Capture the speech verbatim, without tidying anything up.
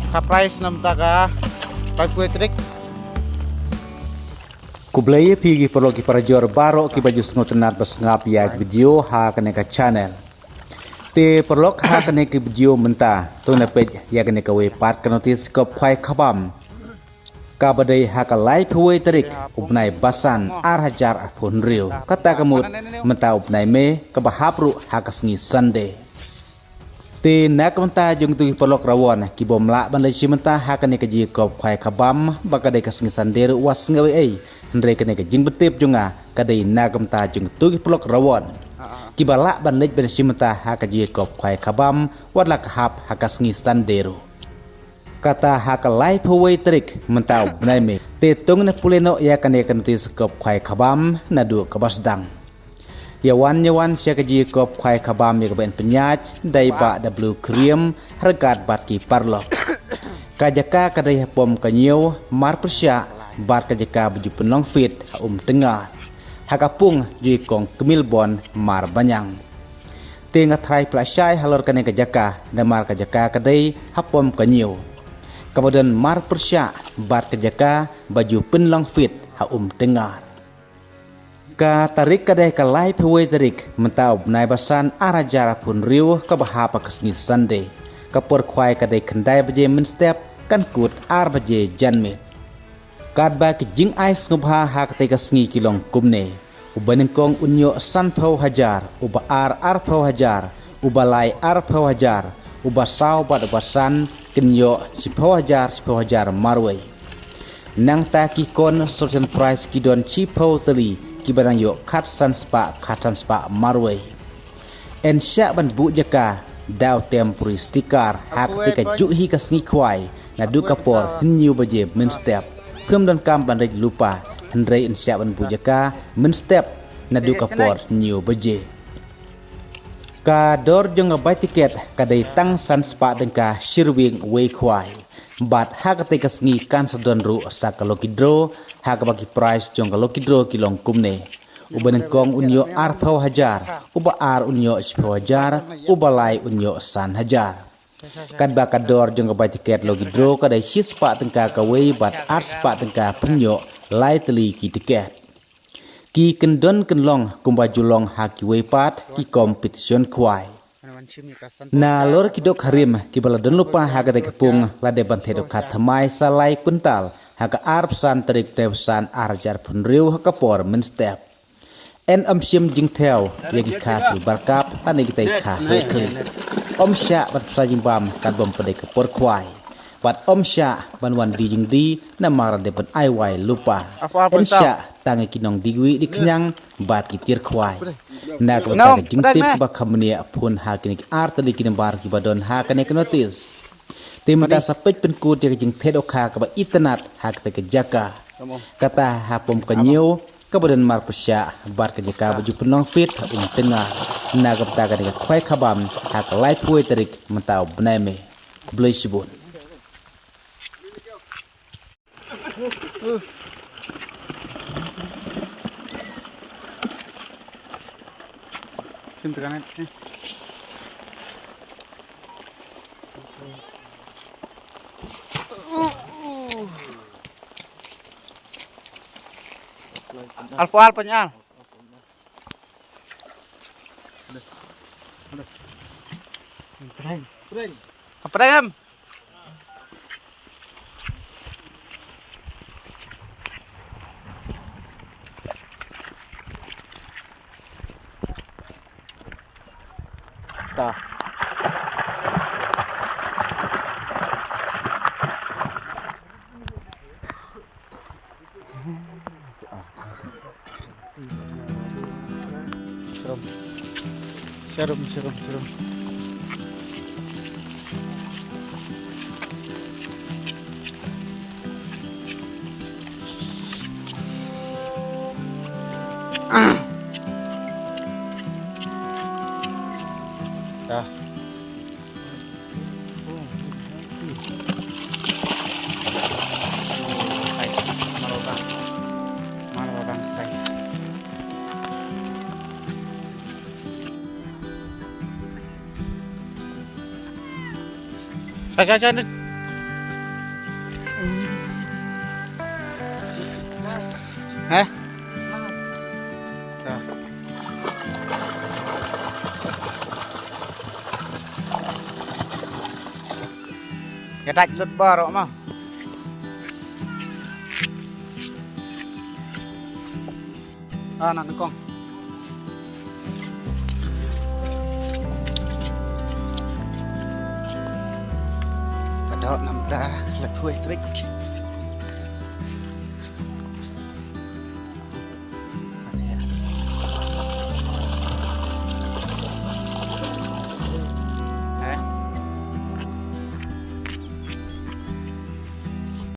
Ka prize namar ka laiphew tarik. Khublei ïa phi ki paralok ki parajor baroh kiba ju sngewtynnat ba sngap ïa ka video ha kane ka channel. Te paralok, ha kane ka video mynta to ngin peit ïa kane kawei pat ka notice kop khwai khabam, kaba dei ha ka laiphew wei tarik u bnai ba san ar hajar arphew hynriew, kata ka mut mynta u bnai May, kaba hap ruh ha ka sngi Sunday. Te na ka bynta jong kito ki paralok rawon kibym lah ban leit shi mynta ha kane ka jingïakop khwai khabam, ba ka dei ka sngi Sunday ruh wat sngew ei ei, hynrei kane ka jingpyntip jong nga ka dei na ka bynta jong kito ki paralok rawon kiba lah ban leit ban shi mynta ha ka jingïakop khwai khabam, wat la ka hap ha ka sngi Sunday ruh. Kata ha ka laiphew wei tarik mynta u bnai May. Te to ngin pule noh ïa kane ka notice kop khwai khabam naduh kaba sdang. Ïa wan ïa wan sha ka jingïakop khwai khabam ïa kaba yn pynïaid da i Bah W Khyriem ryngkat bad ki paralok. Ka jaka ka dei ha Pom Ka Ñiew, Marpyrshah, bad ka jaka ba ju pynlong fit ha Umtyngar, ha ka pung jong i Kong Kmilbon Marbaniang. Te nga tharai phi la shai halor kane ka jaka, namar ka jaka ka dei ha Pom Ka Ñiew, kaba don marpyrshah bad ka jaka ba ju pynlong fit ha Umtyngar. Ka tarik ka dei ka laiphew wei tarik mynta u bnai ba san ar hajar arphew hynriew, kaba hap ha ka sngi Sunday. Ka por khwai ka dei khyndai baje mynstep, kan kut ar baje janmiet. Katba ki jingai sngewbha ha katei ka sngi ki long kumne: u banyngkong un ïoh sanphew hajar, u ba ar arphew hajar, u ba lai arphew hajar, u ba saw bad u ba san kin ïoh shiphew hajar, shiphew hajar marwei. Nangta ki consolation prize ki don shiphew tylli, kiba dang ïoh khatsan spah, khatsan spah marwei. Yn shah ban buh jaka da u temporary sticker ha katei kajuh hi ka sngi khwai naduh ka por hynñiew baje mynstep. Phim donkam ban leit lypa, hynrei yn shah ban buh jaka mynstep naduh ka por hynñiew baje. Ka dor jong ka bai tiket ka dei tang san spah tyngka shi rwiang wei khwai. Bad ha katei ka sngi kan sa don ruh sa ka lucky draw, ha kaba ki prize jong ka lucky draw ki long kumne: u banyngkong un ïoh arphew hajar, u ba ar un ïoh shiphew hajar, u ba lai un ïoh san hajar. Katba ka dor jong ka bai tiket lucky draw ka dei shi spah tyngka kawei bad ar spah tyngka pynïoh lai tylli ki tiket. Ki kyndon kynlong kumba ju long ha kiwei pat ki competition khwai. Nalor ki dohkha rim kiba la don lypa ha katei ka pung la dep ban theh dohkha thymmai sa lai kwintal ha ka arphew san tarik u bnai ba san ar hajar arphew hynriew ha ka por mynstep. Yn ym shim jingthew ïa ki kha silver carp lane kitei ki kha heh khlieh. Ym shah ban pynshai jingbam katba ym pat dei ka por khwai. Bad ym shah ban wan die jingdie namar la dep ban ai wai lypa. Yn shah tang ïa ki nongdie kiwei die khñiang bad ki tiar khwai. Na ka bynta ka jingtip ba kham bniah, phone ha kine ki ar tylli ki nambar kiba don ha kane ka notice. Te mynta sa peit pynkut ïa ka jingtheh dohkha kaba itynnad ha katei ka jaka. Kata ha Pom Ka Ñiew, kaba don marpyrshah bad ka jaka ba ju pynlong fit ha Umtyngar. Na ka bynta kane ka khwai khabam ha ka laiphew wei tarik mynta u bnai May. Khublei shibun. Alpo al panyal. Preng. Preng. Preng em. Ta. Serum. Serum, serum, serum. Dah. Sai, sai, sai. Heh? Ta. Ka dait lut baroh ma. Ah, na nyngkong. Ka doh namar ka la poi trik.